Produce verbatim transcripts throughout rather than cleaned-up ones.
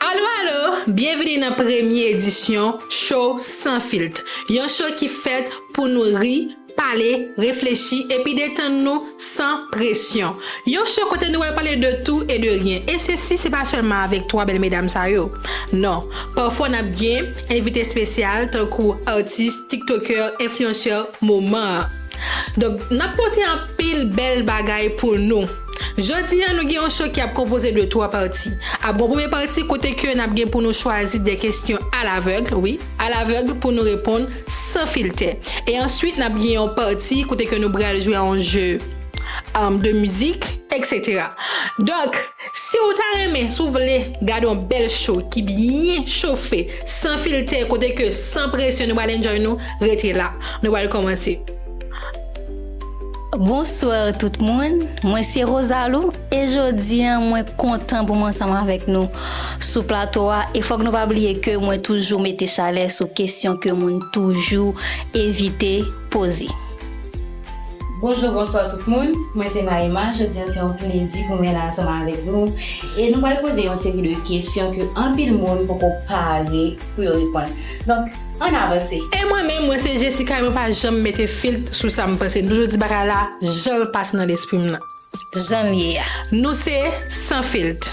Alo, alo! Byenvini nan premye edisyon Show San Filt, yon show ki fèt pou nou ri, pale, reflechi epi detann nou san presyon. Yon show kote nou pral pale de tout et de rien. E sesi, se pa sèlman avèk twa bèl medam sa yo. Non, pafwa n ap gen envite espesyal tankou atis, tiktokè, enfliyansè moman an. Donk, n ap pote anpil bèl bagay pou nou. Jodi a, nou gen yon show ki ap konpoze de twa pati. Ap gen yon premye pati kote ke n ap gen pou nou chwazi de kesyon alavèg, wi, alavèg pou nou reponn san filtè. E answit, n ap gen yon pati kote ke nou pral jwe yon je, um, de mizik, et cetera. Donk, si w ta renmen, si w vle gade yon bèl show ki byen chofe, san filtè, kote ke san presyon, nou pral enjoy nou, rete la. Nou pral kòmanse. Bonswa tout moun, mwen se Rosalou e jodi a mwen kontan pou mwen ansanm avèk nou sou plato a e fòk nou pa bliye ke mwen toujou mete chalè sou kesyon ke moun toujou evite poze. Bonjou, bonswa tout moun, mwen se Naïma, jodi a se yon plezi pou mwen la ansanm avèk nou e nou pral poze yon seri de kesyon ke anpil moun poko pare pou yo reponn. Donk, ann avanse. E mwen menm, mwen se Jessica, e mwen pa janm mete filt sou sa m panse. M toujou di bagay la, jan l pase nan lespri m nan. Jan l ye a. Nou se San Filt.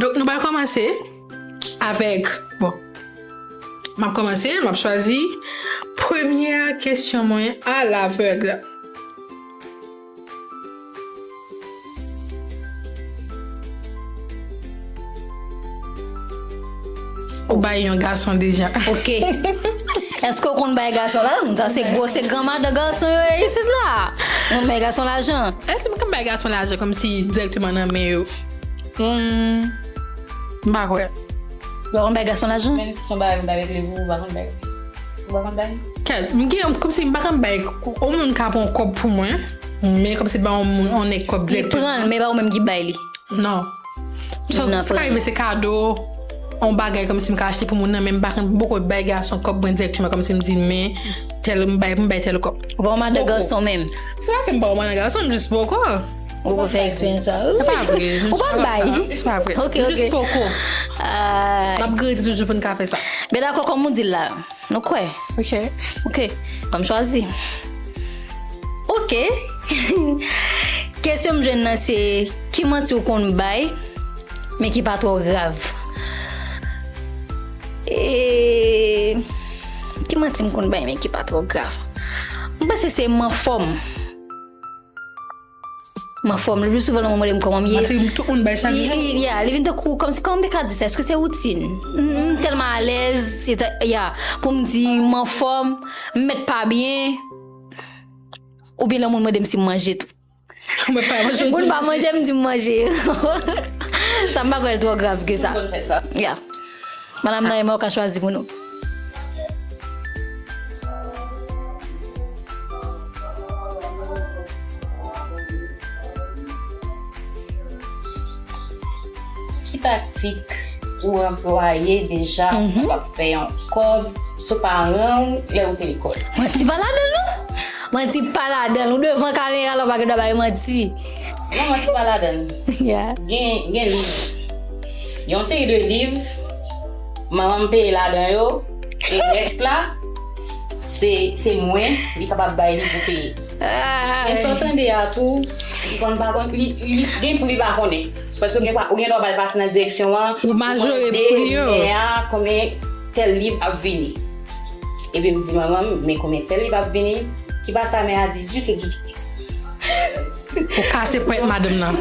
Donk, nou pral kòmanse avèk, bon, m ap kòmanse, m ap chwazi premyè kesyon mwen alavèg. Ou bay yon gason deja. Ok. Èske w konn bay gason la? Sa se gwo, se gran madan gason yo ye isit la. Mwen bay gason lajan. Èske m konn bay gason lajan kòmsi dirèkteman nan men yo? Hmm, m pa kwè. Ou pa konn bay gason lajan? Menm si se yon bagay ou bay regle pou ou, ou pa konn bay. Ou pa konn bay? Kèt, m gen, kòmsi m pa konn bay, yon moun ka pran yon kòb pou mwen, men kòmsi ba yon moun, yon nèg kòb dirèkteman. Li pran l, men pa ou menm ki bay li. Non. So, sa ka rive se kado, yon bagay kòmsi m ka achte pou moun nan, men m pa konn, m poko bay gason kòb mwen dirèkteman, kòmsi m di, men tèl, m bay, m bay tèl kòb. Ou pa yon madan gason menm. Se pa ke m pa yon madan gason, m jis poko. Ou poko fè eksperyans sa. Se pa vre. Ou pa bay. Se pa vre. Ok, ok. M jis poko. N ap grandi toujou pou n ka fè sa. Ben dakò, kòm ou di l la. Nou kwè? Ok. Ok. Ban m chwazi. Ok. Kesyon m jwenn nan se, ki manti ou konn bay, men ki pa twò grav? E, ki manti m konn bay, men ki pa twò grav? M panse se manfòm. Manfòm, le pli souvan, lè moun mande m kòman m ye. Manti tout moun bay chak jou. Li, li, ya, li vin tankou, kòmsi, kòman m te ka di sa? Èske se woutin? M, m tèlman alèz, se ta, ya, pou m di m anfòm, m mèt pa byen. Oubyen lè moun mande m si m manje tou. Mwen pa manje. Moun pa manje, m di m manje. Sa m pa kwè l twò grav ke sa. Ou konn fè sa. Ya. Madanm Naïma, ou ka chwazi pou nou. Ki taktik ou anplwaye deja pou w ap fè yon kòb sou paran w lè ou te lekòl? Manti pa ladan l, non. Manti pa ladan l. Ou devan kamera la, ou pa gen dwa bay manti. Non, manti pa ladan l. Ya. Gen, gen liv. Gen yon seri de liv, manman m peye ladan yo, e rès la, se, se mwen, li kapab bay li pou peye. Men sa w tande a tou, li konn pa konn, li, li gen pri li pa konnen. Paske ou gen, ou gen dwa ba l pase nan direksyon an, ou majore pri yo. Konbyen a, konbyen tèl liv ap vini. Epi m di manman m, men konbyen tèl liv ap vini, ki pa sa mè a di ditou, ditou. Ou kase pwent madanm nan.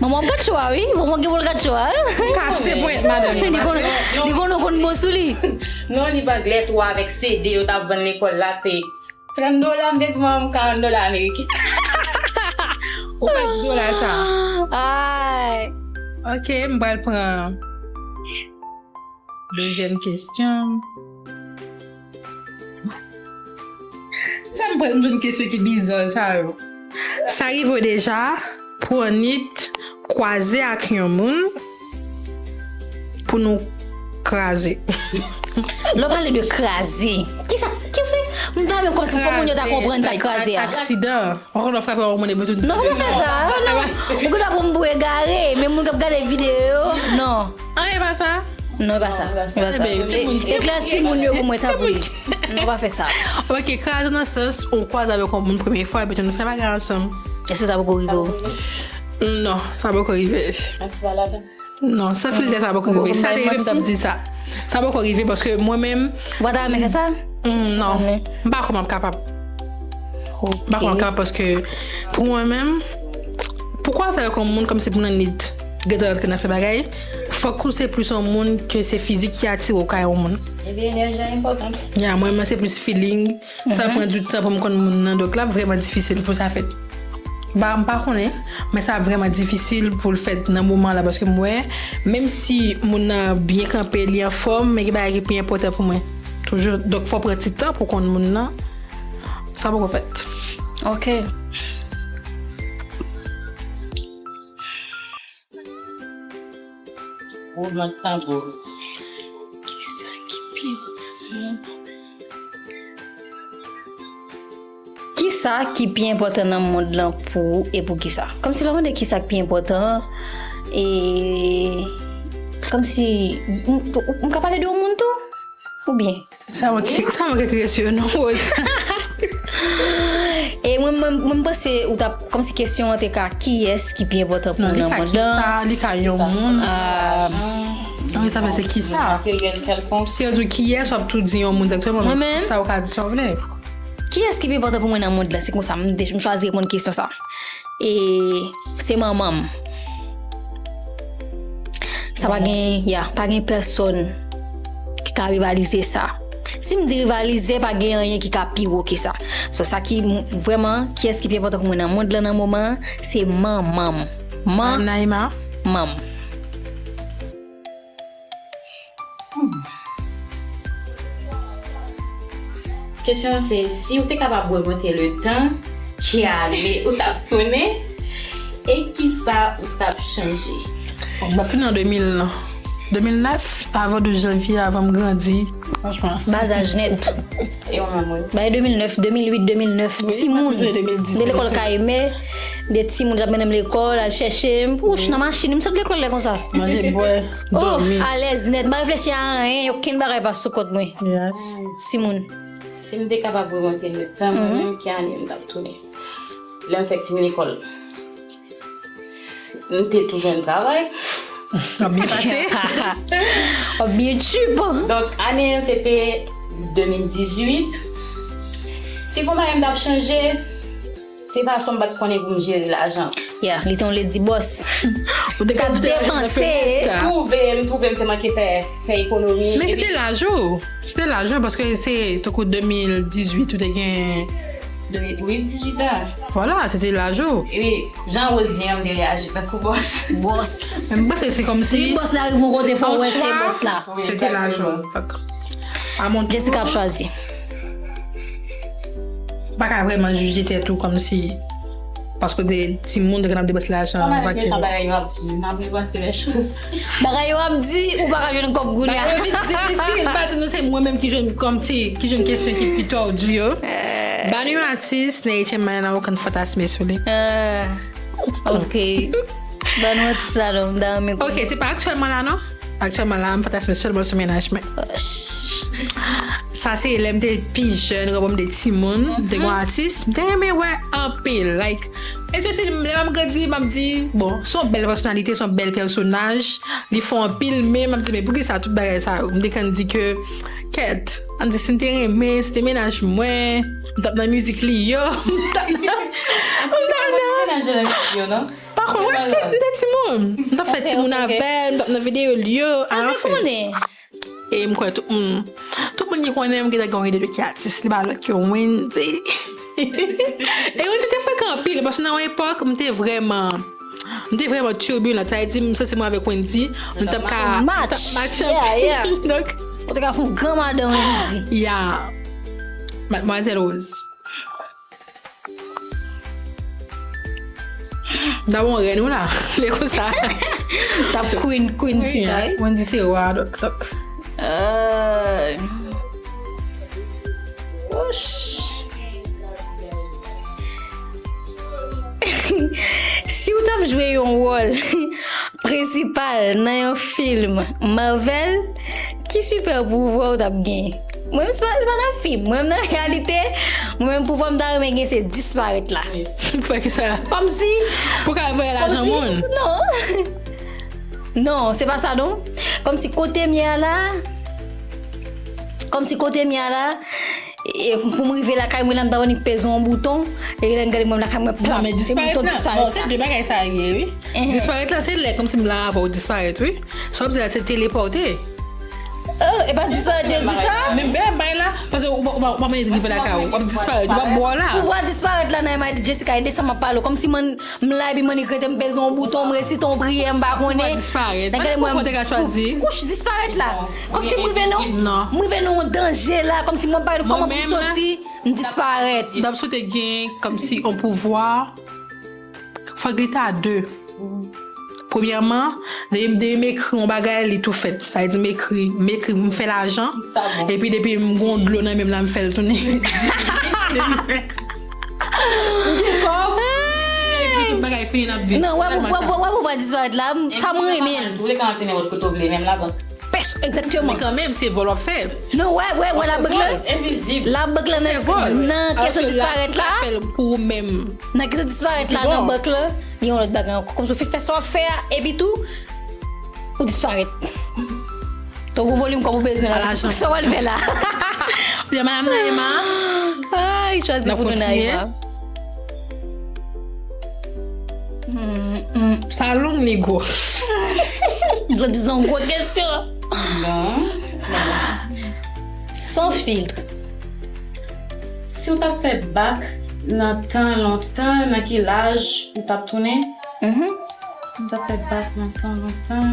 Manman w ap gad cho a, wi. Manman w gen pou l gad cho a. Ou kase pwent madanm nan. Li konn, li konn, ou konn bon sou li. Non, liv anglè tou avèk C D yo t ap vann lekòl la te trant dola, m te di manman m karant dola ameriken. Ou pa di dola sa. Ay. Ok, m pral pran dezyèm kesyon. Sa m pran, m jwenn kesyon ki bizar sa yo. Sa rive w deja pou w annit kwaze ak yon moun pou nou kraze? Lè w pale de kraze, kisa, kisa, M ta renmen kòmsi fò moun yo ta konprann sa k kraze a. Aksidan. Ou konn frape yon moun epi tout. Non, pa fè sa. Non. Ou gen dwa pran m pou egare, men moun k ap gade videyo yo, non. An, e pa sa? Non, e pa sa. E pa sa. Eklèsi moun yo pou mwen, tanpri. Non, pa fè sa. Ok, kraze nan sans, ou kwaze avèk yon moun premye fwa, epi nou fè bagay ansanm. Èske sa poko rive w? Non, sa poko rive. Non, san filtè sa poko rive. Sa te rive, m t ap di sa. Sa poko rive paske mwen menm. Ou pa ta renmen fè sa? Mm, non. M pa kwè m ap kapab. M pa kwè m ap kapab paske pou mwen menm, pou kwaze avèk yon moun kòmsi pou nan nit gentan rantre nan fè bagay, fòk ou se plis yon moun ke se fizik ki atire w kay yon moun. Ebyen, enèji a enpòtan. Ya, mwen, mwen se plis feeling. Sa pran du tan pou m konn moun nan, donk l ap vrèman difisil pou sa fèt. Ba, m pa konnen, men sa vrèman difisil pou l fèt nan moman la, paske m wè, menm si moun nan byen kanpe, li anfòm, men gen bagay ki pi enpòtan pou mwen. Toujou, donk fò w pran ti tan pou w konn moun nan. Sa poko fèt. Ok. Woulman tanbou. Kisa ki pi enpòtan? Kisa ki pi enpòtan nan mond lan pou ou e pou kisa? Kòmsi lè w mande kisa ki pi enpòtan, e kòmsi m, m ka pale de yon moun tou? Oubyen? Sa manke, sa manke kresyon non, Rose. E mwen, mwen, mwen panse ou t ap, kòmsi kesyon an te ka, kiyès ki pi enpòtan pou ou nan mond lan? Li ka yon moun. Ah. Non, sa fè se kisa? Si yo di w kiyès, w ap tou di yon moun dirèkteman, men kisa ou ka di sa w vle? Kiyès ki pi enpòtan pou mwen nan mond lan? Se konsa, m, m chwazi reponn kesyon sa. E se manman m. Sa pa gen, ya, pa gen pèsonn ki ka rivalize sa. Si m di rivalize, pa gen anyen ki ka pi wo ke sa. So, sa ki m, vrèman, kiyès ki pi enpòtan pou mwen nan mond lan nan moman an, se manman m. Man, Naima. Manman m. Kesyon an se, si w te kapab remonte le tan, ki ane ou t ap tounen, e kisa ou t ap chanje? Bon, m t ap tounen an de mil, de mil nèf, avan douz janvye, avan m grandi, franchman. Ba zaj nèt. E w menm, Rose? Bay de mil nèf, de mil uit, de mil nèf, timoun. De lekòl Kayemè, de timoun k ap mennen m lekòl, al chèche m, wouch, nan machin, m sot lekòl lè konsa. Manje, bwè, dòmi. Alèz nèt, m pa reflechi a anyen, okenn bagay pa sou kont mwen. Yes. Timoun. Si m te kapab remonte le tan, mwen menm, ki ane m t ap tounen? Lè m fèk fin lekòl. M te tou jwenn travay. W ap byen pase. W ap byen tchip. Donk, ane an, se te de mil dizuit. Si gon bagay m t ap chanje, se fason m pa t konnen pou m jere lajan. Ya, li te yon ledi bòs. Ou te ka depanse. Twouve, m twouve m te manke fè, fè ekonomi. Men se te laj ou. Se te laj ou, paske se tankou de mil dizuit ou te gen. De mil, wi, dizuit an. Vwala, se te laj ou. Wi, jan Rose di an, m te reyaji tankou bòs. Bòs. Men m panse se kòmsi. Depi bòs la rive yon kote, fò w wè se bòs la. Se te laj ou. A mon tour. Jessica ap chwazi. Ou pa ka vrèman jije tèt ou kòmsi. Paske w te timoun, te konn ap depanse lajan an vakil. Bagay yo ap di, m ap repanse les choses. Bagay yo ap di, ou pa ka jwenn kòb kounye a. Bagay yo vin difisil, m pa di nou se mwen menm ki jwenn kòmsi, ki jwenn kesyon ki pi tòdi yo. Ban nou yon atis, nan H M I, nan okenn fantasme sou li. Ah, ok. Ban nou atis la non, m ta renmen konnen. Ok, se pa aktyèlman la non. Aktyèlman la, m fantasme sèlman sou mennaj mwen. Sa se lè m te pi jèn, lè m te timoun, m te gon atis, m te renmen wè anpil. Like, espesye lè m grandi, m ap di, bon, se yon bèl pèsonalite, se yon bèl pèsonaj, li fò anpil, men m ap di, men poukisa tout bagay sa yo? M te konn di ke, kèt, ann di si m te renmen, si te mennaj mwen, m t ap nan mizik li yo, m t ap nan, m t ap nan. Mennaj li yo, non? Pa konn, wè, m te timoun. M t ap fè timoun avè l, m t ap nan videyo l yo. Sa se konnen. E m kwè tout moun, tout moun ki konnen m gentan gen yon ide de ki atis, li pa lòt ke Wendy. E Wendy te frekan anpil, paske nan yon epòk, m te vrèman, m te vrèman turbulant. Sa vle di, m santi mwen avèk Wendy, m t ap ka, m t ap match anpil. Donk, ou te ka fè yon gran madan Wendy. Ya. Mademoiselle Rose. Dabò rèn ou la. Men konsa. T ap queen, queen ti kay. Wendy se wa, donk, donk. Euh. Wouch. Si w t ap jwe yon wòl prensipal nan yon fim Marvel, ki sipè pouvwa w t ap genyen? Mwen menm, se pa, se pa nan fim. Mwen menm, nan reyalite, mwen menm, pouvwa m ta renmen gen, se disparèt la. Pou fè ki sa? Kòmsi. Pou ka voye lajan moun? Non. Non, se pa sa non. Kòmsi kote m ye a la, kòmsi kote m ye a la, e, pou m rive lakay mwen la, m ta annik peze yon bouton, e lè m gade mwen lakay mwen plat. Non, men disparèt la, non, se de bagay sa ye, wi. Disparèt la, se lè kòmsi m la avè w disparèt, wi. Sa w ap di la, se telepòte. Oh, e pa disparèt yo di sa? Men bèl bay la, paske ou pa ou pa ou pa mande rive lakay ou, w ap disparèt, ou pa bò la. Pouvwa disparèt la nan M I T Jessica, e de sa m ap pale w. Kòmsi mwen m la epi mwen rete m peze yon bouton, m resite yon priyè, m pa konnen. Disparèt. Nan gade mwen, Ou ka chwazi. Kouch disparèt la. Kòmsi m rive nan, Non. m rive nan yon danje la, kòmsi mwen pa konnen kòman pou m Mwen menm la, soti, m disparèt. M t ap swete gen kòmsi yon pouvwa. Fòk li ta de. Premyèman, depi depi m ekri yon bagay, li tou fèt. Sa vle di m ekri, m ekri, m fè lajan. Epi depi m gon dlo nan men m la, m fè l tounen. Epi tout bagay fini, n ap viv. Non, wè, wè, wè, wè, wè, disparèt la, m- sa mwen renmen l. Ou te ka antre nenpòt kote w vle, menm labank. Pès, egzakteman. Men kanmenm, se vòl w ap fè. Non, wè, wè, wè, labank la. Envizib. Labank la Se nan, vòl. Nan kesyon Alòske la, disparèt la. Apèl pou ou menm. Nan kesyon disparèt la, Bon. Nan bank la, gen yon lòt bagay ankò. Kòmsi w fin fè sa w ap fè a, epi tou, ou disparèt. Ton gwo volim kòb ou bezwen la, Ala se sa w al fè la. Lè madanm nan Emma, Ay, chwazi N ap pou nou kontinye. Naïma. Sa long, li gwo. M santi se yon gwo kesyon. Bon. Sans filtre. Si w t ap fè bak nan tan lontan, nan ki laj ou t ap tounen? Mhm. Si w t ap fè bak nan tan lontan,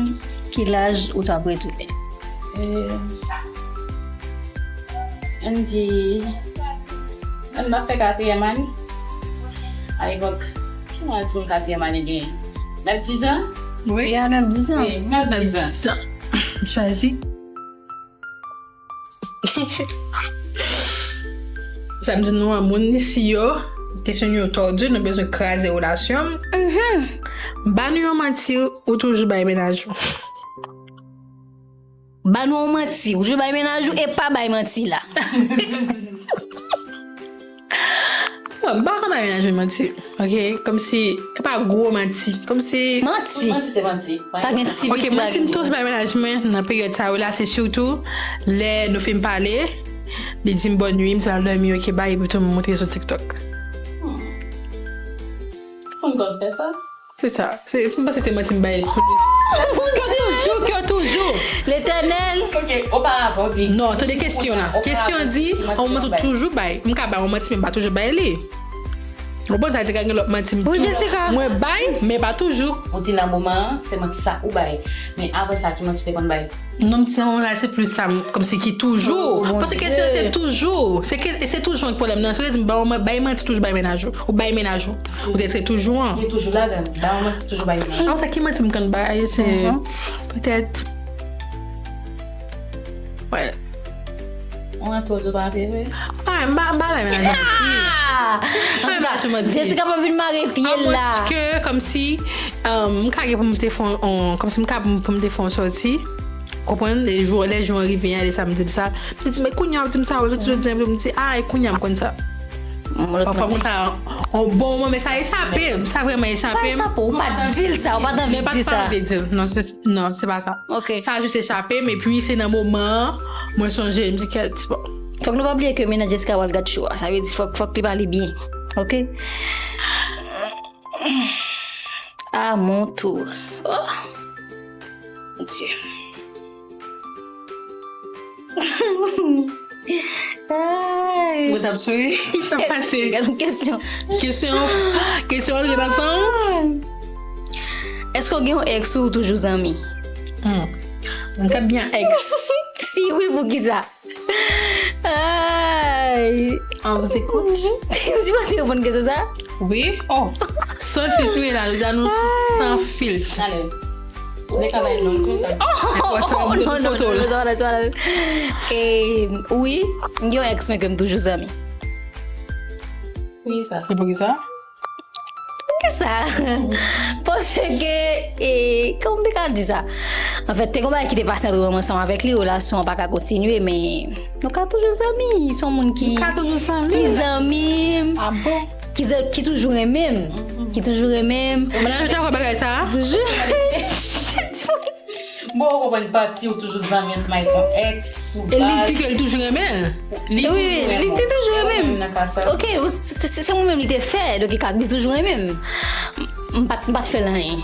Ki laj ou t ap retounen? eh, ann di, ann ap fè katriyèm ane. Alepòk, ki mwen di m katriyèm ane genyen? Nèf, diz an? Wi. Ya nèf, diz an. Wi, nèf, diz an. Sa. M chwazi. Sa m di nou an, moun isi yo, kesyon yo tòdi, nou bezwen kraze relasyon. M ba nou yon manti, ou toujou bay mennaj ou. Ba nou yon manti, ou toujou bay mennaj ou e pa bay manti la. Non, m pa konn bay mennaj mwen manti. Ok, kòmsi, e pa gwo manti. Kòmsi. Manti. Manti se manti. Pa gen ti Ok, piti manti m bagay. Toujou bay mennaj mwen nan peryòd sa yo la, se sitou lè nou fin pale, li di m bòn nwi, m di l al dòmi, ok, bay, epi tou m montre sou TikTok. Konn konn fè sa? Se sa. Se, m panse se manti m bay pou li. Ke w toujou, ke w toujou. Letènèl. Ok, oparavan w di. Non, tande kesyon la. Kesyon an di, an moman tou toujou bay. M ka bay yon manti, men m pa toujou bay li. Ou konprann sa, di ka gen lòt manti m Wi, tou- Jessica. Mwen bay, men pa toujou. Ou di nan moman an, se manti sa ou bay. Men apre sa, ki manti w te konn bay? Non, se yon la, se plis sa, m- kòmsi ki toujou. Oh, mon Paske kesyon se Dieu. Toujou. Se ke- se toujou yon pwoblèm nan. Se ou te di m bay, bay manti, toujou bay mennaj ou. Ou bay mennaj ou. Ou te tre toujou an. Ou te toujou ladan. Bay manti, toujou bay mennaj. An sa ki manti m konn bay, se petèt. Wè. Ou antre ou pa vre. Ah, m pa, m pa bay mennaj manti. Ah! M pa bay mennaj manti. Jessica pa vin mare pye l la. Amwens ke, kòmsi, um, m ka gen pou m te fè on, kòmsi m ka pou m te fè on sòti. Konprann, lè jou, lè jou an rive, lè sa m di l sa. M di, men kounye a w ap di m sa, ou lè jou di m, m di, ah, e kounye a m konn sa. Pafwa m konn sa, on bon moman, men sa echape m, sa vrèman echape Pa m. echape, ou pa di l sa, ou pa t anvi Men pa di t sa. Anvi di l, non, se, non, se pa sa. Ok. Sa jis echape m, epi se nan moman an, mwen sonje, m di, kèt, bon. Fòk nou pa bliye ke mennaj Jessica pral gad show a. Sa vle di fòk, fòk li pale byen. Ok? À mon tour. Oh. Mon Dieu. Ay. Mwen t ap souri. Sa pase. Gade yon kesyon. Kesyon, kesyon antre nan san. Èske w gen yon ex ou toujou zanmi? Hmm. Mwen ka byen ex. Si wi, poukisa? Ay. An, vous écoute. Ou sipoze reponn kesyon sa? Wi. Oh. San filt, wi, la. Jodi a nou san filt. Talè. Ou te ka bay non tou. Enpòtan, Oh, ou non, non, foto non, l. non, sa va, sa va. E, wi, m gen yon ex, men ke m toujou zanmi. Wi, sa. E poukisa? Ki sa? Paske, e, kòman m te ka di sa? Anfèt, te gen yon bagay ki te pase antre mwen ansanm avèk li, relasyon an pa ka kontinye, men nou ka toujou zanmi. Se yon moun ki, Nou ka toujou zanmi. Ki zanmi m, Ah bon? ki, za- ki toujou renmen m, ki toujou renmen m. Mennaj ou te ankò bagay sa? Toujou. Bon, ou konprann pati ou toujou zanmi ansanm avèk yon ex ou E li di ke li toujou renmen l. Li Wi, li te toujou renmen m. Nan ka sa. Ok, se- se se mwen menm li te fè, donk li ka- li toujou renmen m. M pa t- m pa t fè l anyen.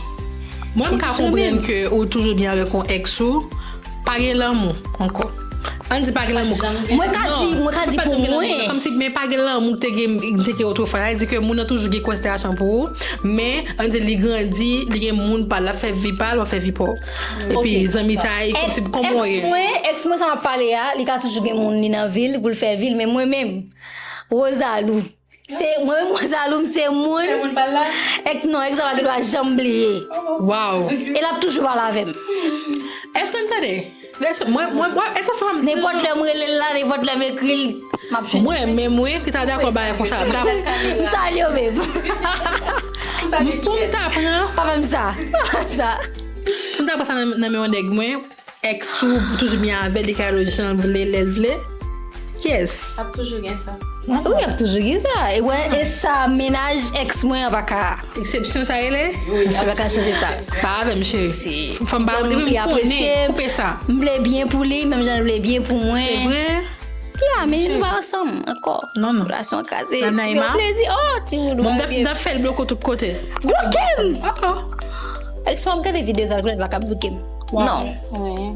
Mwen, m ka konprann ke ou toujou byen avèk yon ex ou, pa gen lanmou ankò. Ann di pa gen lanmou. Mwen ka di, mwen ka di pou mwen. Kòmsi men pa gen lanmou te gen te gen otrefwa. Sa vle di ke moun nan toujou gen konsiderasyon pou ou, men ann di li grandi, li gen moun pa l, l ap fè vi pa l, w ap fè vi pa w. Epi zanmitay, kòmsi kòman w Ex ye. Mwen, ex mwen sa m ap pale a, li ka toujou gen moun li nan vil pou l fè vil, men mwen menm, Rosalou. Se mwen menm Rosalou, m se moun Moun pa la. Ex non, ex sa pa gen dwa janm bliye. Wow. E l ap toujou pale avè m. Èske n tande? Èske mwen mwen mwen èske fè m Nenpòt lè m rele l la, nenpòt lè m ekri l, m ap jwenn. Mwen menm mwen ki ta dakò bagay konsa. M ta- M salye w menm. Pou m ta pran Pa fè m sa. Pa fè m sa. Pou m ta pran sa nan nan men yon nèg mwen, ex ou toujou byen avè l, li ka rele w jan l vle, lè l vle. Kiyès? Ap toujou gen sa. Wi, ap toujou gen sa. E wè, e sa, mennaj ex mwen an pa ka. Eksepsyon sa rele? Li pa ka chanje sa. Pa avè m, cheri. Si. Fò m pa Li depi m apresye konnen, m. Koupe sa. M vle byen pou li, menm jan l vle byen pou Se mwen. Vre? Ya, men nou pa ansanm ankò. Non, non. Relasyon an kraze. Nan Naïma? Ti plezi. Oh, ti moun Bon, mwen m t ap- m t ap fè l bloke w tout kote. Bloke m! Oh, oh. Ex mwen ap gade videyo sa, l pa ka bloke m. Non. Wi.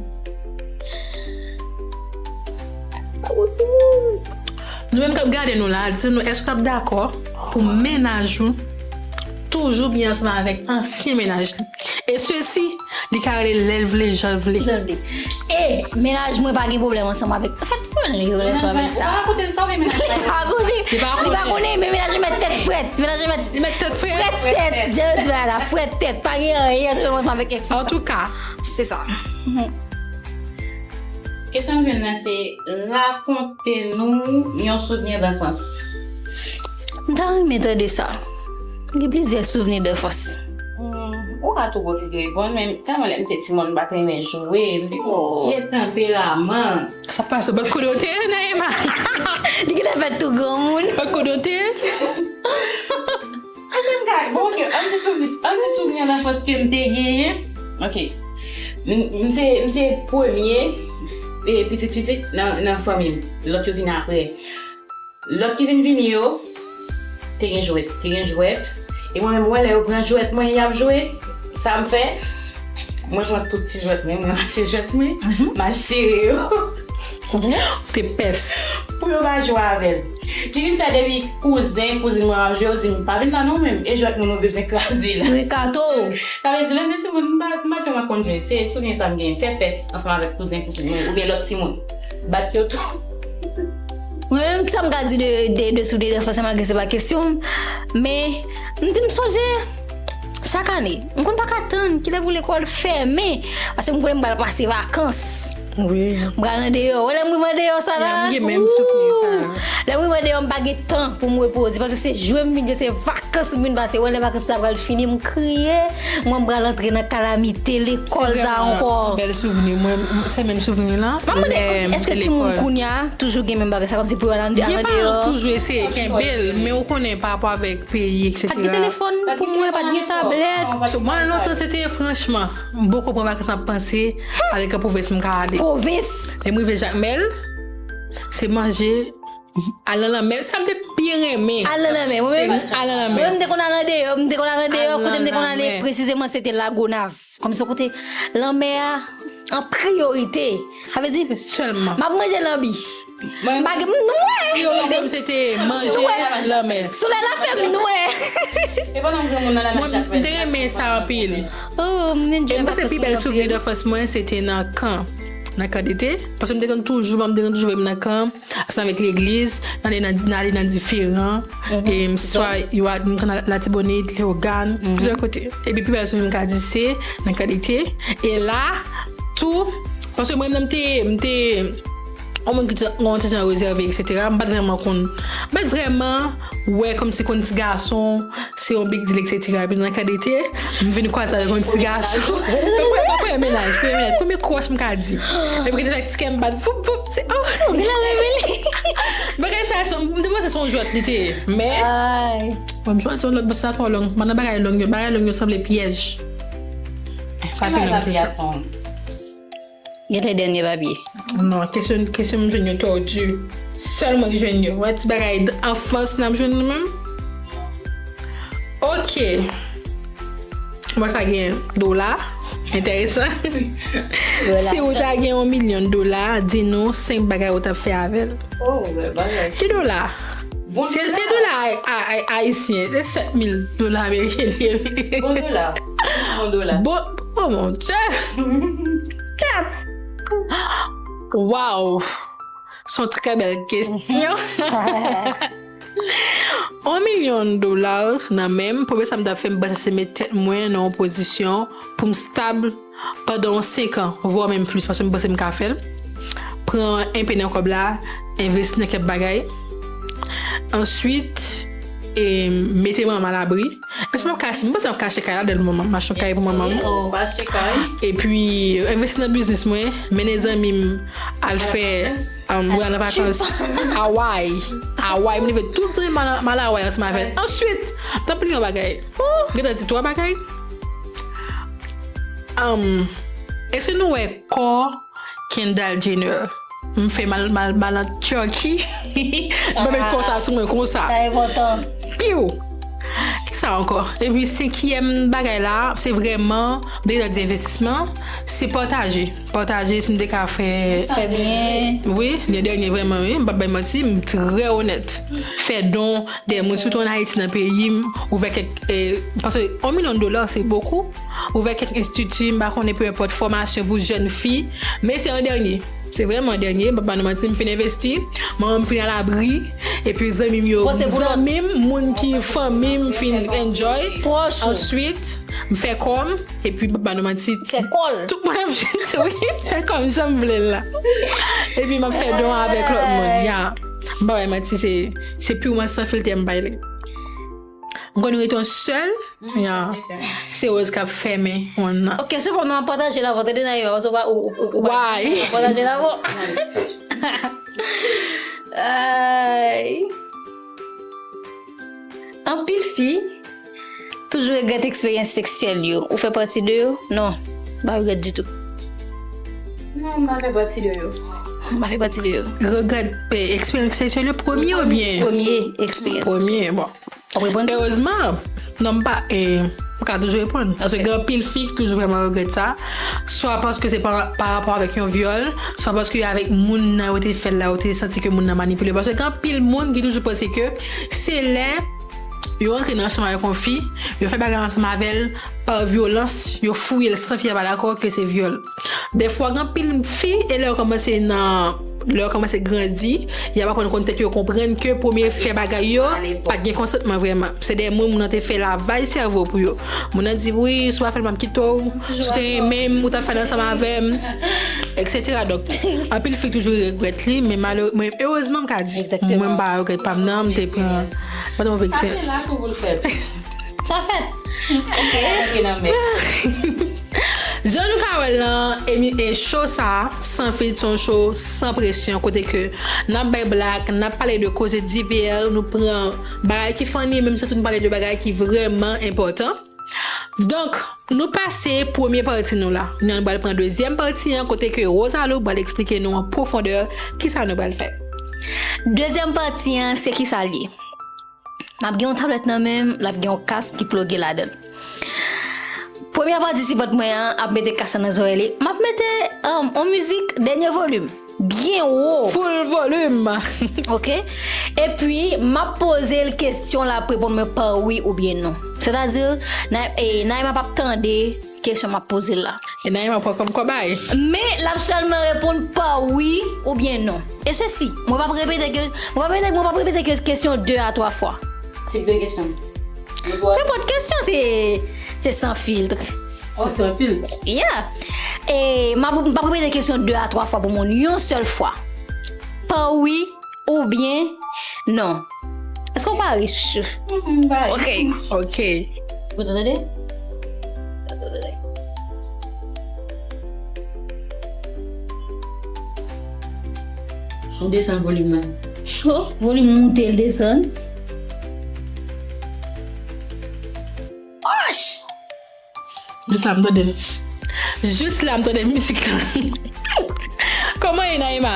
Nou menm k ap gade nou la, di nou, èske w t ap dakò pou mennaj ou toujou byen ansanm avèk ansyen mennaj li? E sesi, li ka rele lè l vle, jan l vle. Jan l vle. E mennaj mwen pa gen pwoblèm ansanm avèk. Anfèt, se mennaj mwen gen pwoblèm ansanm avèk sa. Ou pa rakonte sa, men mennaj Li pa konnen. Li pa Li pa konnen. Konnen, men mennaj mwen tèt frèt. Mennaj mwen Li mèt tèt frèt. Frèt tèt. Jan yo di bagay la, frèt tèt. Pa gen anyen antre mwen ansanm avèk ex mwen. Antouka, Se sa. Kesyon m jwenn nan se rakonte nou yon souvni danfans. M ta renmen tande sa. Gen plizyè souvni danfans. Hmm, ou ka tou gwo figi reponn, men tèlman lè m te timoun, m pa t renmen jwe, m te gen yon vye tanperaman. Sa pase, bòt kote w te ye, Naïma? Li genlè fèt tou granmoun. Bòt kote w te ye? Bon, ok, ann di souvni, ann di souvni an anfans ke m te genyen. Ok. M m se, m se premye e pitit pitit nan, nan fanmi m. Lòt yo vin apre. Lòt ki vin vini yo, te gen jwèt. Te gen jwèt. E mwen menm, mwen, lè yo pran jwèt mwen, y ap jwe, sa m fè? Mwen pran tout ti jwèt mwen, mwen ranmase jwèt mwen, m al sere yo. Te pès. Pou yo pa jwe avè l. Ki vin fè depi kouzen, kouzin mwen ap jwe, yo di m, "Pa vin la non menm, e jwèt moun ou bezwen kraze la." Wi, kato. Sa vle di, lè m te timoun, m pa, m pa tèlman konn jwe. Se souvni sa m genyen. Fè pès ansanm avèk kouzen, kouzin mwen, oubyen lòt timoun. Bat yo tou. Mwen menm, kisa m ka di de, de, de souvni danfans, malgre se pa kesyon m, men m di m sonje chak ane, m konn pa ka tann kilè pou lekòl fèmen, paske m konnen m pral pase vakans. Wi. M pral andeyò. Wè lè m rive andeyò sa la. Ya, m gen menm souvni sa. Lè m rive andeyò, m pa gen tan pou m repoze. Paske se jwe m vin jwe, se vakans m vin pase. Wè lè vakans sa pral fini, m kriye. Mwen, m pral antre nan kalamite lekòl sa ankò. Bèl souvni. Mwen, se menm souvni lan. M ap mande, èske timoun kounye a toujou gen menm bagay sa, kòmsi pou yo al andeyò? Gen paran toujou eseye kenbe l, men ou konnen pa rapò avèk peyi, Pa t gen et cetera. Telefòn pou mwen, pa t gen tablèt. So, mwen, lontan, se te franchman. M poko pran vakans m ap panse avèk an pwovens m ka ale. Pwovens. Lè m rive Jakmèl, se manje, al nan lanmè. Sa m te pi renmen. Al nan lanmè. Mwen Se menm, al nan mwen lanmè. menm, m te konn al andeyò, m te konn al andeyò, Al kote m te konn nan ale lanmè. presizeman, se te Lagonav. Kòmsi kote lanmè a an priyorite. Sa vle di, Se sèlman. M ap manje lanbi. Mwen, M pa gen, m nwè. Priyorite m se te manje lanmè. Solèy la fè m nwè. E pandan m granmoun nan la Mwen, m te renmen sa anpil. Oh, m enjoy E m panse pi bèl souvni danfans mwen, se te nan kan. Nan kan dete. Paske m te konn toujou, m te konn toujou wè m nan kan, ansanm avèk legliz, nan ale nan, nan ale nan diferan. E m swa yo a, m konn al Latibonit, Leyogàn, plizyè kote. Epi pi bèl souvni m ka di se nan kan dete. E la, tou, paske mwen menm m te, m te, yon moun ki te gen yon ti jan rezève, etsetera. M pa t vrèman konn, m pa t vrèman wè kòmsi konn ti gason se yon big deal, etsetera. Epi nan ka dete, m vin kwaze avèk yon ti gason. Premye, premye menaj, premye menaj, premye crush m ka di. Epi ki te fè ti kè m bat, voup, voup, ti, oh. Bagay sa, se, m te panse se yon jwèt li te ye. Men, Ay. Bon, m chwazi yon lòt, paske sa twò long. Pandan bagay long yo, bagay long yo sanble pyèj. Sa pi long toujou. Genlè dènye papye. Non, kesyon, kesyon m jwenn yo twò di. Sèl mwen ki jwenn yo. Wè ti bagay d-, anfans n ap jwenn nou menm. Ok. Mwen sa gen dola. Enteresan. Si ou ta gen yon milyon dola, di nou senk bagay ou t ap fè avè l. Oh, wè, bagay. Ki dola? Bon Se, se dola. Dola a- a- ayisyen. Se sèt mil dola ameriken li ye. Bon dola. Bon dola. Bon, oh mon Dieu! Kat! Wow! Se yon trè bèl kesyon. Yon milyon dola nan men m, premye sa m t ap fè, m panse se met tèt mwen nan yon pozisyon pou m stab pandan yon senk an, vwa menm plis, paske m panse m ka fè l. Pran enpe nan kòb la, envesti nan kèk bagay. Answit, e, mete manman m alabri. Èske m ap kache, m panse m ap kache kay la, dan manman m, m achte yon kay pou manman m. Pa achte kay. Epi, envesti nan biznis mwen, mennen zanmi m al fè, um, voyaj nan vakans Hawaii. Hawaii, m leve tout zanmi m al, m al Hawaii ansanm avè l. Answit, m t ap li yon bagay. Gentan di twa bagay. Um, èske nou wè kò Kendall Jenner? M fè mal, mal, mal an Turkey. M pa met kò sa sou mwen konsa. Sa enpòtan. Piw! Kisa ankò? Epi senkyèm bagay la, se vrèman, m te gentan di envestisman, se pataje. Pataje, si m te ka fè Fè byen. Wi, lè dènye vrèman, wi, m p ap bay manti, m trè onèt. Fè don, dè moun, sitou an Ayiti, nan peyi m, ouvè kèk, e, paske yon milyon dola, se bokou, ouvè kèk enstiti, m pa konnen, peu importe, fòmasyon pou jèn fi, men se an dènye. Se vrèman an dènye, m p ap ba nou manti, m fin envesti, manman m fin alabri, epi zanmi m yo, Bon, se pou lòt. Zanmi m, moun ki fanmi m fin enjoy. Pwòch ou. Answit, m fè kò m, epi m p ap ba nou manti, Fè kò l. Tout mwen ap jwenn se wi, fè kò m jan m vle l la. Epi m ap fè don avèk lòt moun. Ya. M pa bay manti, se, se piman san filtè m bay li. M konn rete yon sèl. Ya. Se Rose k ap fèmen yon nan. Ok, sepandan, pataje la vòt, tande nan yo, ou pa, ou, ou, ou, Why? Pataje la vòt. Ay. Anpil fi toujou regrèt eksperyans seksyèl yo. Ou fè pati de yo? Non, m pa regrèt ditou. Non, m pa fè pati de yo. M pa fè pati de yo. Regrèt, eh, eksperyans seksyèl yo premye oubyen? Premye eksperyans. Premye, bon. Ou reponn? Erezman, non, m pa, eh, m ka toujou reponn. Paske gen anpil fi ki toujou vrèman regrèt sa. Swa paske se pa, pa rapò avèk yon vyòl, swa paske avèk moun nan yo te fè l la, yo te santi ke moun nan manipile. Paske gen anpil moun ki toujou panse ke se lè yo rantre nan yon chanm avèk yon fi, yo fè bagay ansanm avè l pa vyolans, yo fouye l san fi a pa dakò ke se vyòl. Dèfwa, gen anpil fi, e lè yo kòmanse nan, lè yo kòmanse grandi, y ap aprann konn tèt yo, konprann ke premye fè bagay yo, pa t gen konsantman vrèman. Se dèyè moun, moun nan te fè lavaj sèvo pou yo. Moun nan di, "Wi, si w pa fè l, m ap kite w. Si w te renmen m, ou t ap fè l ansanm avè m," etsetera. Donk, anpil fi toujou regrèt li, men malere-, men erezman, m ka di, Egzakteman. Mwen, m pa regrèt pa m nan, m te pran, mwen te move eksperyans. Sa pou l fèt. Sa fèt. Ok. Antre nan mè. Jan nou ka wè l nan emi-, e, show sa a, San Filtre, se yon show san presyon, kote ke n ap bay blag, n ap pale de koze divè, nou pran bagay ki funny, menm si tou nou pale de bagay ki vrèman enpòtan. Donk, nou pase premye pati nou la. Nou pral pran dezyèm pati an, kote ke Rosalou pral eksplike nou an pwofondè kisa nou pral fè. Dezyèm pati an, se kisa l ye? M ap gen yon tablèt nan men m, l ap gen yon kas ki ploge ladan l. Premye patisipant mwen an ap mete kas la nan zòrèy li. M ap mete, um, yon mizik dènye volim. Byen wo. Full volume. Ok? Epi, m ap poze l kesyon, l ap reponn mwen pa wi oubyen non. Sètadi, Nay-, e, Naïma p ap tande kesyon m ap poze l la. E Naïma pran kòm kòbay. Men, l ap sèlman reponn pa wi oubyen non. E sesi, mwen p ap repete ke, mwen p ap repete, mwen p ap repete ke kesyon de a twa fwa. Tip de kesyon. Yo dwa Nenpòt kesyon, se, se san filtre. Se san filtre. Yeah. E m ap, m p ap repete kesyon de a twa fwa pou moun, yon sèl fwa. Wi oubyen non. Èske w pare? Ch- Mhm, bye. Ok. Ok. Ou tande? Ou desann volim nan. Oh, volim moute, l desann. Osh! Jis la m tande. Jis la m tande mizik la. Kòman ye Naïma?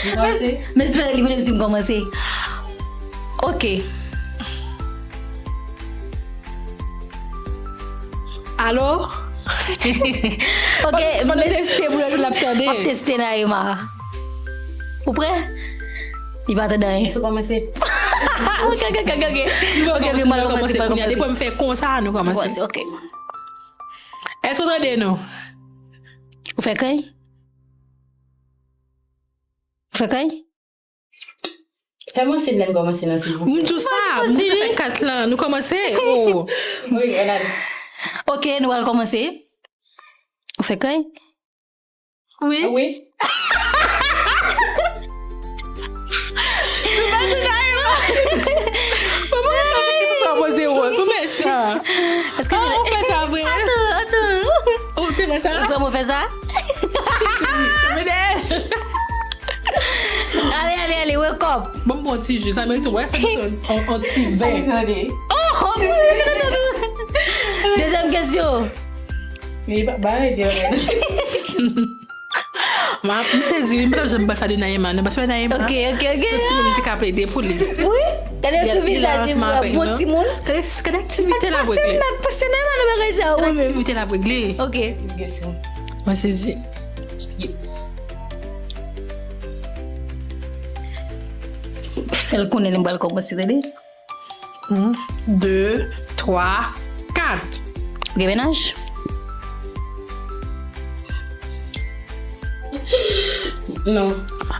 Ou panse? M espere li mande m si m kòmanse. Ok. Alo? Ok, Mwen men- teste pou l ap tande. M ap teste Naïma. Ou prè? Li pa tande anyen. Èske w kòmanse? Ok, ok, ok, ok. Ok, ok, m al kòmanse, m al kòmanse. Depi m fè konsa, nou kòmanse. Kòmanse, ok. Èske w tande nou? Ou fè kèy? Ou fè kèy? Fè mwen siy lè n kòmanse nan silvouplè. M di w sa, m te fè kat lan, nou kòmanse. Oh. Wi, ann ale. Ok, nou al kòmanse. Ou fè kèy? Wi. Wi. Mwen sa fè kesyon sa poze Rose, ou mechan. Èske Ah, ou fè sa vre? Atann, atann. Ou te fè sa? Ou kwè mwen fè sa? Ale, ale, ale, wake up. Bon, bon, ti jus, sa merite, wè, sa merite on, on ti vè. Désolé. Oh, oh. Dezyèm kesyon. Li pa ba revyen. Ma, m sezi, wi, m pa janm pase de Naïma, non, paske Naïma, Ok, ok, ok. se ti moun ki ka plede pou li. Wi. Gade sou vizaj li, bon ti moun. Gade, gade aktivite l ap regle. Pase nan bagay sa, Gade wi, men. Aktivite l ap regle. Ok. Mwen sezi. Fè l konnen li pral kòmanse, tande. De, twa, kat. Ou gen mennaj? Non.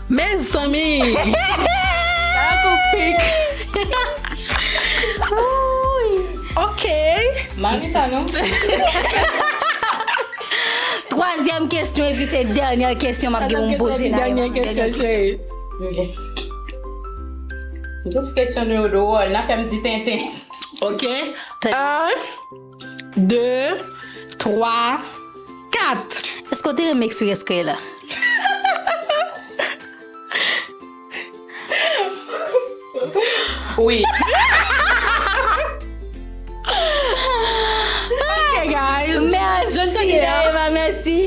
Mezanmi. Sa kou pik. Ok. Mami sa non. Twazyèm kesyon, epi se dènyè kesyon m ap gen pou m poze la. Dènyè kesyon, cheri. Ok. Tout kesyon nou yo dwòl, n ap fè m di tenten. Ok. Un, de, twa, kat. Èske w te renmen eksperyans krèy la? Wi. Ok, guys. Mèsi, Naïma, mèsi.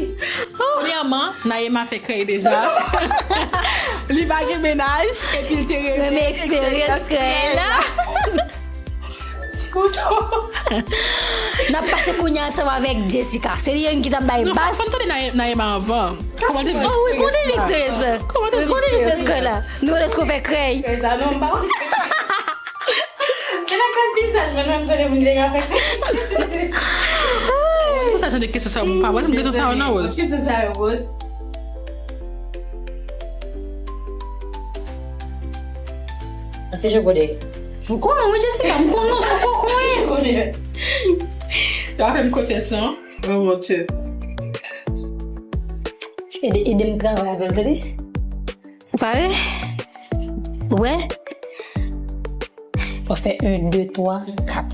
Premyèman, Naïma fè krèy deja. Li pa gen mennaj, epi l te renmen Renmen eksperyans krèy la. N ap pase kounye a ansanm avèk Jessica. Se li menm ki t ap bay bas. Fò n tande Naï- Naïma anvan. Kòman te viv Oh, wi, konnen eksperyans la? Eksperyans la. Kòman te Wi, viv konnen eksperyans Eksperyans krèy la. Nou wè lè w fè krèy. Fè sa non, m pa wè. Men nan kat vizaj mwen, mwen m sonje moun ki te ka fè. Mwen se pou sa jan de kesyon sa yo, mwen pa wè, se kesyon sa yo nan Rose. Kesyon sa yo, Rose. Se je kode. M konnen, wi, Jessica, m konnen, sa poko, wi. Kode. Yo ap fè m konfyans, non? Oh, mon Dieu. Ede, ede m travay avè l, tande. Ou pare? Ou prè? W ap fè un, de, twa, kat.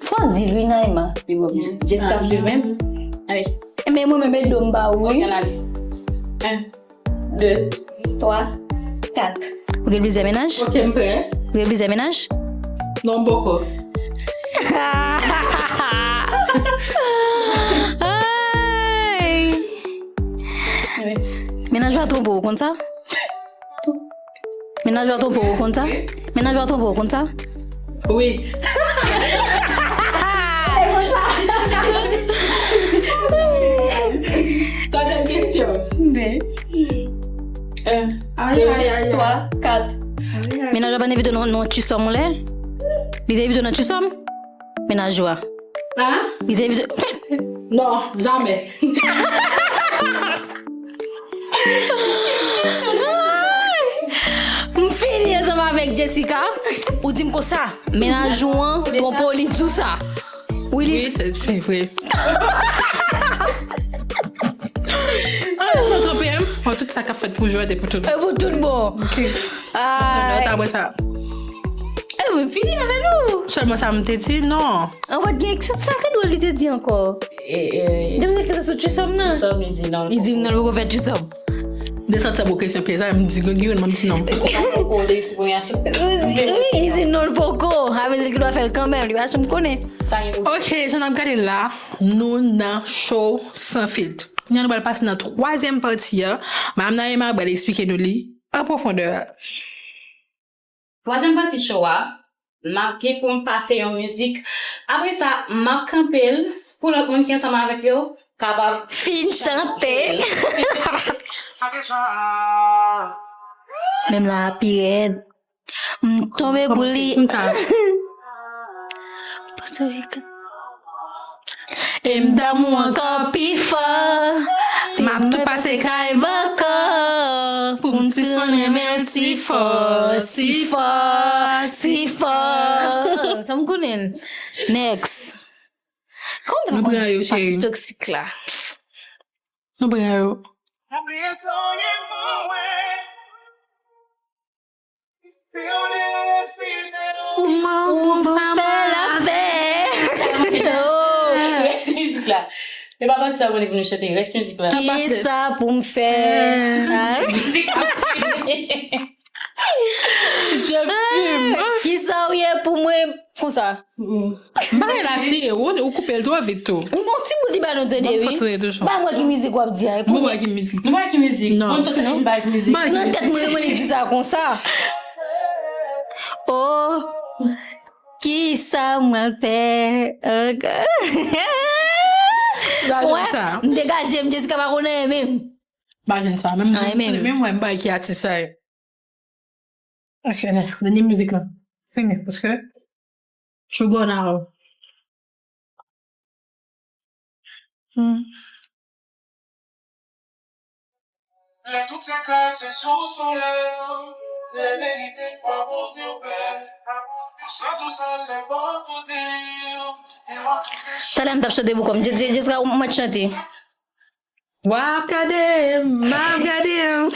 Fò w di l, wi, Naïma. Li bon. Jessica m swiv menm. Ay. Men mwen menm, ede m ba ou, wi. Ann ale. Un, de, twa, kat. Ou gen plizyè mennaj? Ok, m prè. Ou gen plizyè mennaj? Non, m poko. Ay! Wi. Mennaj ou a twonpe w, ou konn sa? Mennaj ou a twonpe w, ou konn sa? Mennaj ou a twonpe w, ou konn sa? Wi. Twazyèm kesyon. De. Un, Ay, ay, ay, ay. Twa, kat. Mennaj ou a pa t envite w nan, nan Tchisòm ou lè? Li te envite w nan Tchisòm? Mennaj ou a. Hein? Li te envite. Non, jamè. M fini ansanm avèk Jessica. Ou di m konsa, mennaj ou an twonpe w, li di w sa. Wi, li Wi, se se vre. Sa k ap fèt pou jwèt e pou tout. E pou tout bon. Ok. Ay. Lòt apre sa. E mwen fini avè nou. Sèlman sa m te di, non. An fèt, gen sa, sa ki dwòl li te di ankò? E, e, demwazèl ki te sou Trisòm nan. Trisòm, li di non. Li di non, li poko fè Trisòm. De sa, sa pou kesyon pyèj la, m di, gen yon, m di non. Poko, poko, li sou premye sou. Wi, wi, li di non, li poko. Sa vle di li dwe fè l kanmenm, li pa janm konnen. Sa gen pou. Ok, jan n ap gade la, nou nan show san filt. Kounye a nou pral pase nan twazyèm pati a. Madam Naïma pral eksplike nou li an pwofondè. Twazyèm pati show a, m ap gen pou m pase yon mizik. Apre sa, m ap kanpe l pou lòt moun ki ansanm avèk yo kapab fin chante. Menm la pi rèd. M tonbe pou li. Panse w ka. E m damou ankò pi fò. M ap tou pase kay bòkò. Pou m sispann renmen w si fò, si fò, si fò. Sa m konnen l. Next. Kòman nou pran yo, cheri? Pati toksik la. Nou pran yo. Kòman pou m fè lapè? Rès mizik la. E pa pati sa w konnen pou nou chante, rès mizik la. Kisa pou m fè? Mizik ap fini. Je fume. Kisa w ye pou mwen konsa? Bagay la serye, ou, ou koupe l twò vit tou. Yon ti bout li ba nou tande, wi. Ba mwen ki mizik w ap di a. M pa wè ki mizik. M pa wè ki mizik. Non. Mwen sot tande m pa wè ki mizik. Nan tèt mwen, mwen li di sa konsa. Oh, kisa mwen fè ankò? Wè, m degaje m, Jessica pa konnen menm. Pa jwenn sa. Menm, menm, menm wè m pa wè ki atis sa ye. Ok, dènye mizik la. Fini, paske True Gone Arrow. Hmm. Lè tout sa kase sou solèy, lè verite pa Bondye pè, yo santi w sa lè bò kote yo. Talè m t ap chante pou kò m. Jessica, ou mèt chante. W ap gade m, m ap gade w.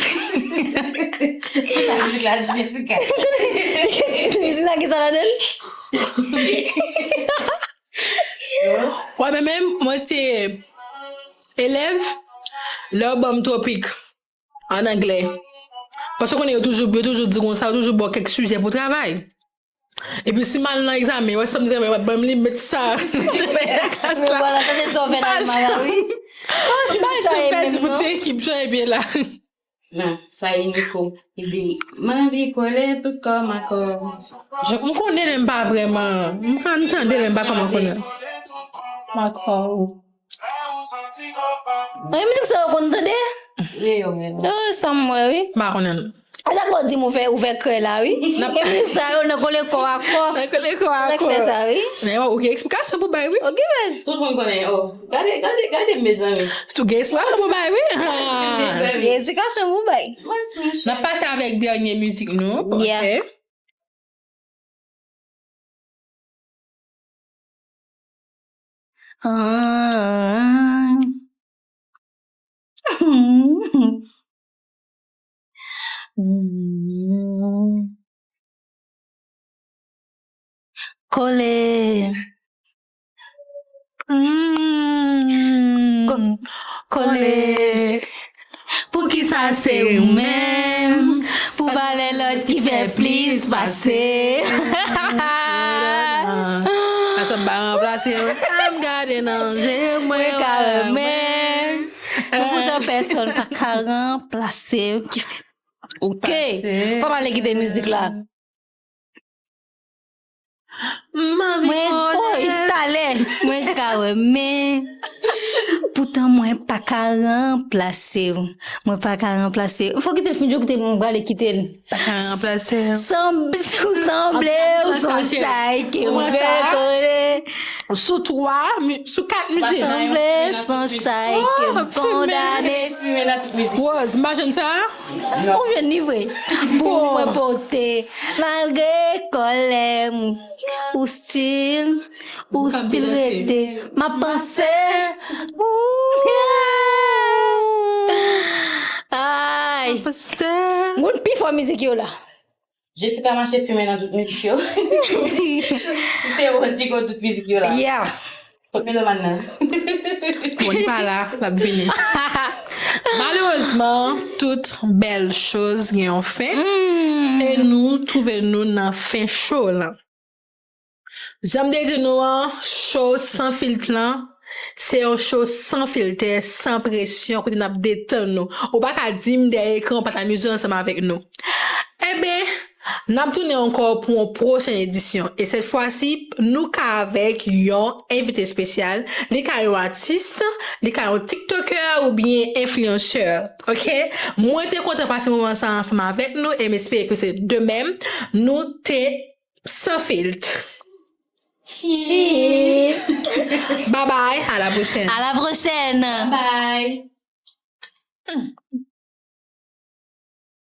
Sa mizik la di Jessica. Mizik la gen sa ladan l? Wè, men menm, mwen se elèv, lè yo ban m topik an anglè. Paske w konnen yo toujou, yo toujou di konsa, yo toujou ba w kèk sijè pou w travay. Epi si m al nan egzamen, wè sa m te travay, w ap ban m li, met sa. Mwen wè la, sa se sòvè nan maya, wi. M pa janm pèdi pou ti ekip, jan epi la. Non, sa e Nico. Li di, m anvi kole tout kò m akò. Je, m konnen, men m pa vrèman. M konn tande, men m pa vrèman konnen. Makò. Ay, mizik sa yo konn tande? Wi, yo menm. Yo, sa m wè, wi. M pa konnen. A sa fò di m ou fè, ou fè krè la, wi. Epi sa yo nan kole kò a kò. Nan kole kò a kò. Fè sa, wi. Men ou gen eksplikasyon pou bay, wi. Ok, men. Tout moun konnen, oh. Gade, gade, gade, mezanmi. Tout gen eksplikasyon pou bay, wi. Mezanmi. Gen eksplikasyon pou bay. N ap pase avèk dènye mizik nou. Yeah. Ok. Ah. Kole. Mm. Ko-, kole. Poukisa se ou menm? Pou valè lòt ki fè plis pase. Pèsonn pa ranplase w. M gade nan je, mwen ka renmen. Poutan pèsonn pa ka ranplase w. Ok. Fò m ale kite mizik la. Mwen, oy, talè, mwen ka wè, men poutan mwen pa ka ranplase w. Mwen pa ka ranplase w. Fò kite l fin jwe, kite mwen prale kite l. Pa ka ranplase w. Sanble, ou sanble, ou son chay ke ou retone. Sou twa, mi-, sou kat mizik. Sanble, son chay ke m kondane. Rose, m pa jwenn sa. Ou jwenn li vre. Pou mwen pote. Malgre kòlè m, ou still, ou still rete. M ap panse. Ou. Ah. Moun pi fò mizik yo la. Jessica mache fimen nan tout mizik yo. Se Rosie ki tout mizik yo la. Yeah. Kot melomàn nan? Bon, li pa la, l ap vini. Malerezman, tout bèl choz gen yon fen. E nou twouve nou nan fen show lan. Jan m te di nou an, show San Filt lan, se yon show san filtè, san presyon, kote n ap detann nou. Ou pa ka di m dèyè ekran w pa t amize w ansanm avèk nou. Enben, n ap tounen ankò pou yon pwochen edisyon. E sèt fwa si, nou ka avèk yon envite espesyal. Li ka yon atis, li ka yon tiktoker oubyen enfliyansè. Ok? Mwen te kontan pase moman sa ansanm avèk nou e m espere ke se de menm. Nou te San Filt. Cheers. Bye bye, à la prochaine. À la prochaine. Bye bye.